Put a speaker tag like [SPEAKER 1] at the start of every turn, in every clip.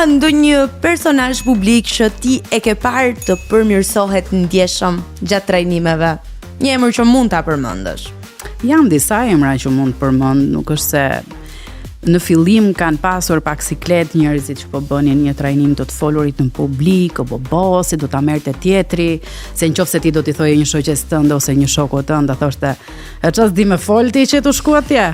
[SPEAKER 1] ndonjë personazh publik që ti e ke parë të përmirësohet ndjeshëm gjatë trajnimeve? Një emër që mund ta
[SPEAKER 2] përmendësh. Janë disa emra që mund të përmend, nuk është se në fillim kanë pasur pak siklet njerëzit që po bënin një trajnim të të folurit në publik, apo bo, si do ta merrte tjetri, se në qoftë se ti do t'i thoje një shoqes tënde ose një shoku tënd, do thoshte, e ça s'di me fol ti që tu shku atje?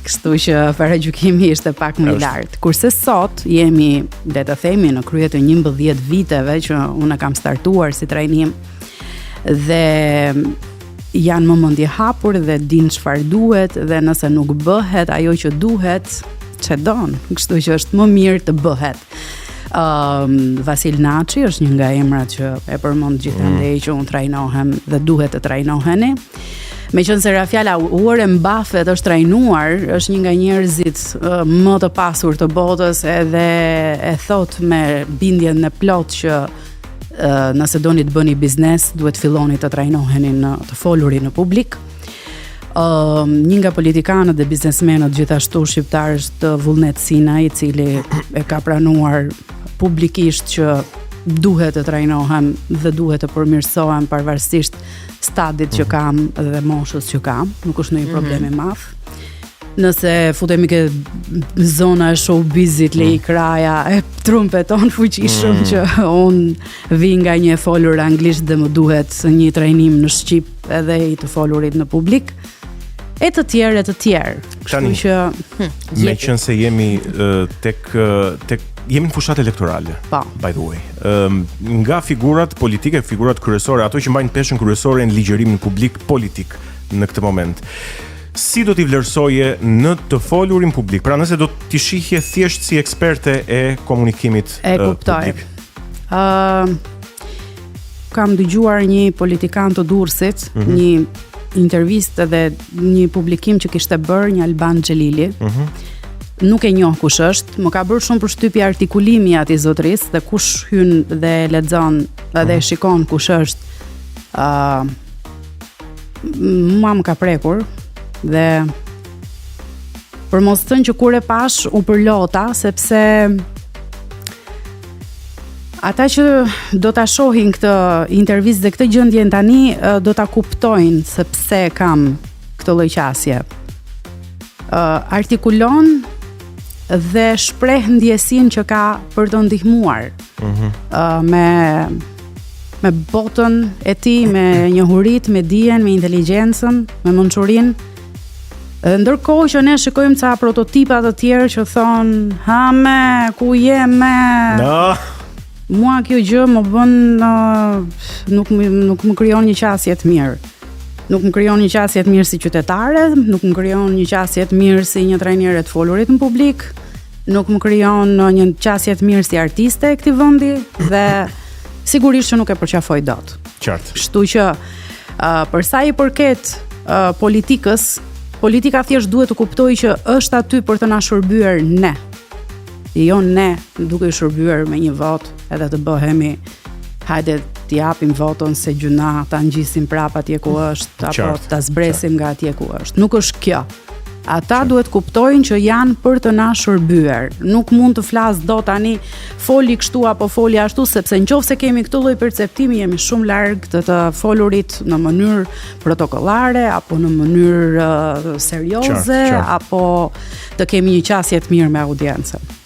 [SPEAKER 2] Kështu që paragjykimi ishte pak më i lartë. Kurse sot jemi, le të themi, në krye të 11 viteve që unë kam startuar si trajnim dhe janë më mendjehapur dhe dinë çfarë duhet dhe nëse nuk bëhet ajo që duhet, çedon. Kështu që është më mirë të bëhet. Um, Vasil Naçi është një nga emrat që e përmend gjithandej mm. që unë trajnohem dhe duhet të trajnoheni. Meqenëse ra fjala Warren Buffett është trajnuar, është një nga njerëzit uh, më të pasur të botës edhe e thotë me bindjen e plotë që uh, nëse doni të bëni biznes, duhet filloni të trajnoheni në të folurin në publik. Uh, një nga politikanët dhe biznesmenët gjithashtu shqiptar është Vullnet Sinaj, i cili e ka pranuar publikisht që duhet të trajnohem dhe duhet të përmirësohem pavarësisht stadit që mhm. kam dhe moshës që kam, nuk është ndonjë mhm. problem i madh. Nëse futemi ke zona e showbizit, Lei mhm. Kraja e trumpeton fuqishëm mm. që unë vij nga një e folur anglisht dhe më duhet një trajnim në shqip edhe i të folurit në publik e të tjerë e të tjerë.
[SPEAKER 3] Kështu që hm, meqenëse jemi tek tek jemi në fushatë elektorale.
[SPEAKER 2] Po.
[SPEAKER 3] By the way. Ëm nga figurat politike, figurat kryesore, ato që mbajnë peshën kryesore në ligjërimin publik politik në këtë moment. Si do t'i vlerësoje në të folurin publik? Pra nëse do t'i shihje thjesht si eksperte e komunikimit
[SPEAKER 2] e kuptoj. publik. Ëm uh, kam dëgjuar një politikan të Durrësit, mm -hmm. një intervistë dhe një publikim që kishte bërë një Alban Xhelili. Mm -hmm. Nuk e njoh kush është, më ka bërë shumë përshtypje artikulimi i atij zotërisë dhe kush hyn dhe lexon dhe mm -hmm. shikon kush është. ë uh, mua më ka prekur dhe për mos të thënë që kur e pashë u përlota sepse Ata që do ta shohin këtë intervistë dhe këtë gjendjen tani do ta kuptojnë se pse kam këtë lloj qasje. Ë artikulon dhe shpreh ndjesinë që ka për të ndihmuar. Ëh mm -hmm. me me botën e tij, me njohuritë, me dijen, me inteligjencën, me mençurinë. Dhe ndërkohë që ne shikojmë ca prototipa të tjerë që thonë, ha me, ku je me?
[SPEAKER 3] No.
[SPEAKER 2] Mua kjo gjë më bën nuk më nuk më krijon një qasje të mirë. Nuk më krijon një qasje të mirë si qytetare, nuk më krijon një qasje të mirë si një trajnere të folurit në publik, nuk më krijon një qasje të mirë si artiste e këtij vendi dhe sigurisht që nuk e përqafoj
[SPEAKER 3] dot. Qartë.
[SPEAKER 2] Kështu që uh, për sa i përket uh, politikës, politika thjesht duhet të kuptojë që është aty për të na shërbyer ne. Jo ne duke i shërbyer me një votë edhe të bëhemi hajde t'i japim votën se gjynah ta ngjisim prapë atje ku është apo ta zbresim nga atje ku është. Nuk është kjo. Ata duhet kuptojnë që janë për të na shërbyer. Nuk mund të flas dot tani foli kështu apo foli ashtu sepse nëse kemi këtë lloj perceptimi jemi shumë larg të të folurit në mënyrë protokollare apo në mënyrë uh, serioze qartë, qartë. apo të kemi një qasje të mirë me audiencën.